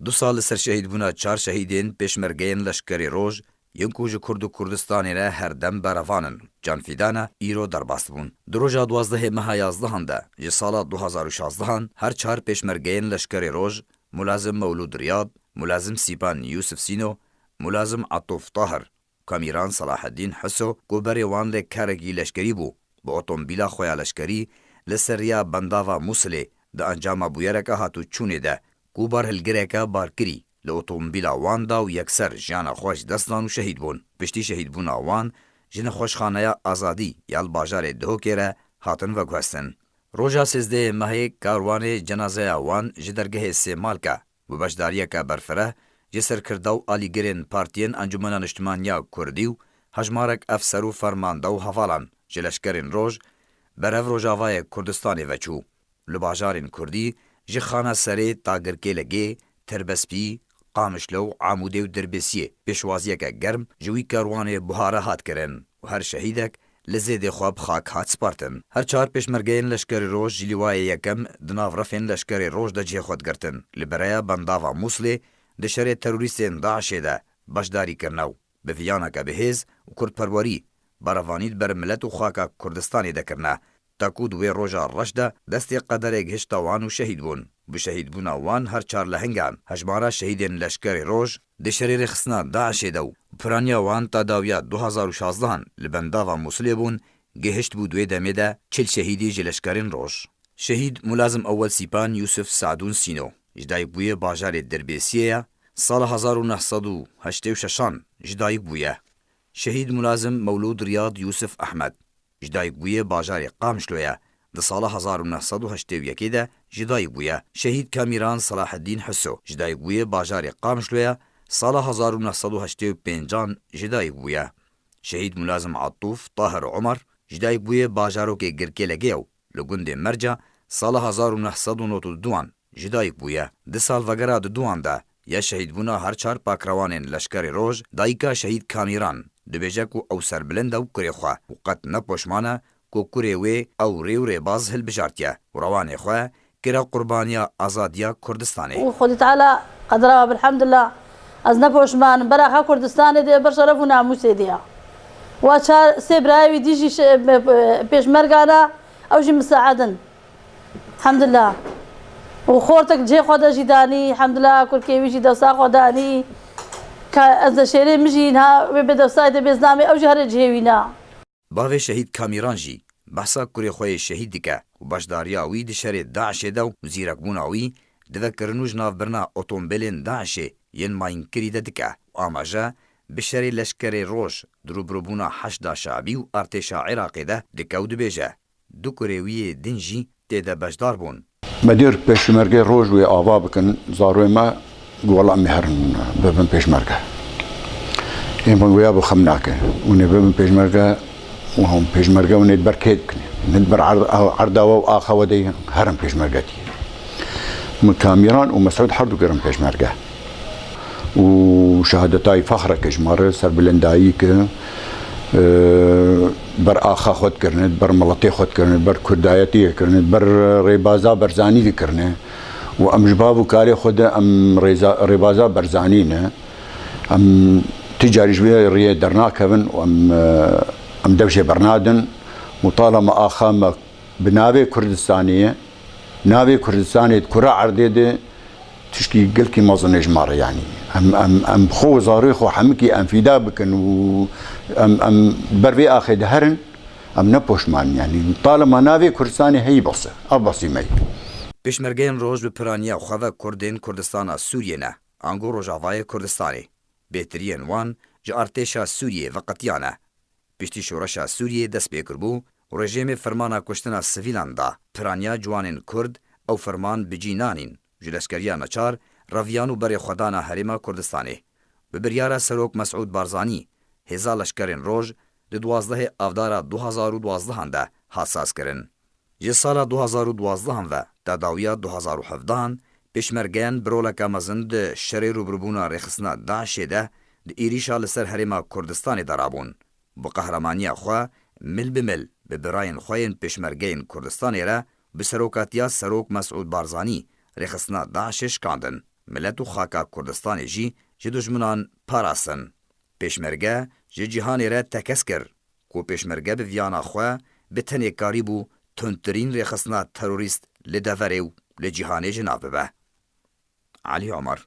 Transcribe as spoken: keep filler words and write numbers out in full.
Du sal li ser şehîdbûna çar şehîdên pêşmergeyên Leşkerê Roj, yên ku ji Kurd û Kurdistanê re her dem berevan in, canfîdana îro derbas bûn. Di roja duwazdehê meha yazdehan de, ji sala du hazar û şazdehan, her çar pêşmergeyên Leşkerê Roj, Mulazim Mewlûd Riyad, Mulazim Sîpan Yûsif Sîno, Mulazim Atûf Tahir, Kamîran Selahedîn Hiso ku berê wan lêkerekî leşkerî bû, bi otomobîla xwe ya leşkerî li ser riya bendava Mûsilê di encama bûyereke hatûçûnê de ku barhilgireke bar kirî li otomobîla wan da û yekser jiyana xwe ji dest dan û şehîd bûn. Piştî şehîdbûna wan ji nexweşxaneya Azadî ya li bajarê Dihokê re hatin veguhestin. Roja sêzdehê mehê karwanê cenazeya wan ji dergehê Sêmalka bi beşdariyeke berfireh ji serkirda û alîgirên partiyên Encûmena Niştimanî ya Kurdî û hejmarek efser û fermande û hevalan ji Leşkerên Roj berev Rojavayê Kurdistanê veçû. Li bajarên Kurdî ji Xana Serê ta Girkêlegê, Tirbespî, Qamişlo û Amûdê û Dirbêsiyê pêşwaziyeke germ ji wî karwanê buhare hat kirin û her şehîdek li zêdê xwe bi xak hat spartin. Her çar pêşmergeyên Leşkerê Roj ji lîwayê yekem di nav refên Leşkerê Roj de cihê xwe digirtin. Li bereya bendava Mûslê di şerê terorîstên DAIŞê de beşdarî kirine û bi viyaneke bi hêz û kurdperwerî berevanî li ber milet û xaka Kurdistanê de kirine. Ta ku di wê roja reş de destê qederê gihişta wan û şehîd bûn. Bi şehîdbûna wan her çar lehingan hejmara şehîdên Leşkerê Roj di şerê rêxistina DAIŞê de û piraniya wan ta dawiya du hazar û şazdehan li bendava Mûsilê bûn, gihişt bû di wê demê de çil şehîdî ji Leşkerên Roj. Şehîd Mulazim Ewel Sîpan Yûsif Sadûn Sîno ji dayikbûyê bajarê Dirbêsiyê ye, sala hezar û neh sed û heştê û şeşan ji dayik bûye. Şehîd Mulazim Mewlûd Riyad Yûsif Ehmed ji dayikbûyê bajarê Qamişlo ye, di sala hezar û neh sed û heştê û yekê de ji dayik bûye. Şehîd Kamîran Selahedîn Hiso ji dayikbûyê bajarê Qamişlo ye, sala hezar û neh sed û heştê û pêncan ji dayik bûye. Şehîd Mulazim Atûf Tahir Omer ji dayikbûyê bajarokê Girkêlegê ye û li gundê Merca sala hezar û neh sed û nod û duan ji dayik bûye. Di salvegera diduan de ya şehîdbûna her çar pakrewanên Leşkerê Roj, dayika Şehîd Kamîran dibêje ku ew serbilind e û kurê xwe û qet ne poşman e ku kurê wê ew rê û rêbaz hilbijartiye û rewanê xwe kire qurbaniya azadiya Kurdistanê. û Xwedî Teala qedira we, elhamdulillah, ez ne poşman im, beraxa Kurdistanê de, ber şeref û namûsê de ya. Wa çar, sê birayê wî dî jî şe-, be-, be-, pêşmerga ne, ew jî misaid in. Elhamdulillah. Û xortek cihê xwe de jî danî, elhamdulillah, kurkê wî jî dewsa xwe danî. Ka ez de şêrê min jî niha wê bê dewsayê de bê zilamê, ew jî herê cihê wî ne. Bavê Şehîd Kamîran jî behsa kurê xwe yê şehîd dike û beşdariya wî di şerê DAIŞê de û zîrekbûna wî di vekirin û ji navbirina otomobilên DAIŞê yên mayînkirî de dike û amaje bi şerê Leşkerê Roj di rûbirûbûna Heşda Şabî û artêşa Iraqê de dike û dibêje, du kurê wî yê din jî tê de beşdar bûn. Me dêr pêşmergê roj wê ava bikin, zarwê me got, wela em ê herin bibin pêşmerge. Ê min got, ya bo xem nake. Hûn ê bibin pêşmerge û hûn pêşmerge hûn ê ber kê dikin? Hûn ê ber erd-, erda we û axa we de herin pêşmergetî. Min Kamîran û Mesûd her du kirin pêşmerge. û şehadetayî fexreke ji me re, serbilindayî ke, e, ber axa xwe dikirine, ber miletê xwe dikirine, ber kurdayetiyê dikirine, ber rêbaza Barzanî dikirine û em ji bav û karê xwe de em rêza-, rêbaza Barzanî ne. Em ti carî ji vê riyê dernakevin û em, e, em dev jê bernadin û talema axa me bi navê Kurdistanê ye. Navê Kurdistanê di kura erdê de tişkî gelkî mezin e ji me re, yanî. Em, em, em xwe û zarê xwe hemikî em fîda bikin û em, em ber vê axê de herin, em ne poşman in, yanî. Talema navê Kurdistanê heyî bes e. Ev besî me ye. Pêşmergeyên roj bi piraniya xwe ve Kurdên Kurdistana Sûriyê ne, ango Rojavayê Kurdistanê. Bêtiriyên wan ji artêşa Sûriyê veqetiyane. Piştî şoreşa Sûriyê dest pê kiribû û rejîmê fermana kuştina sivîlan da piraniya ciwanên Kurd, ew ferman bi cî nanîn, ji leşkeriya neçar reviyan û berêxwedana Herêma Kurdistanê. Bi biryara Serok Mesûd Barzanî, hêza leşkerên roj di duwazdehê Avdara du hazar û duwazdehan de hat sazkirin. Ji sala du hazar û duwazdehan ve ta dawiya du hazar û hevdehan, pêşmergeyan bi roleke mezin di şerê rûbirûbûna rêxistina DAIŞê de di êrîşa li ser Herêma Kurdistanê de rabûn. Bi qehramaniya xwe mil bi mil bi birayên xwe yên pêşmergeyên Kurdistanê re bi serokatiya Serok Mesûd Barzanî rêxistina DAIŞê şikandin. Milet û xaka Kurdistanê jî ji dijminan parasin. Pêşmerge ji cîhanê re tekez kir ku pêşmerge bi viyana xwe bi tenê karîbû tundtirîn rêxistina terorîst li deverê û li cîhanê ji nav bibe. Elî Omer.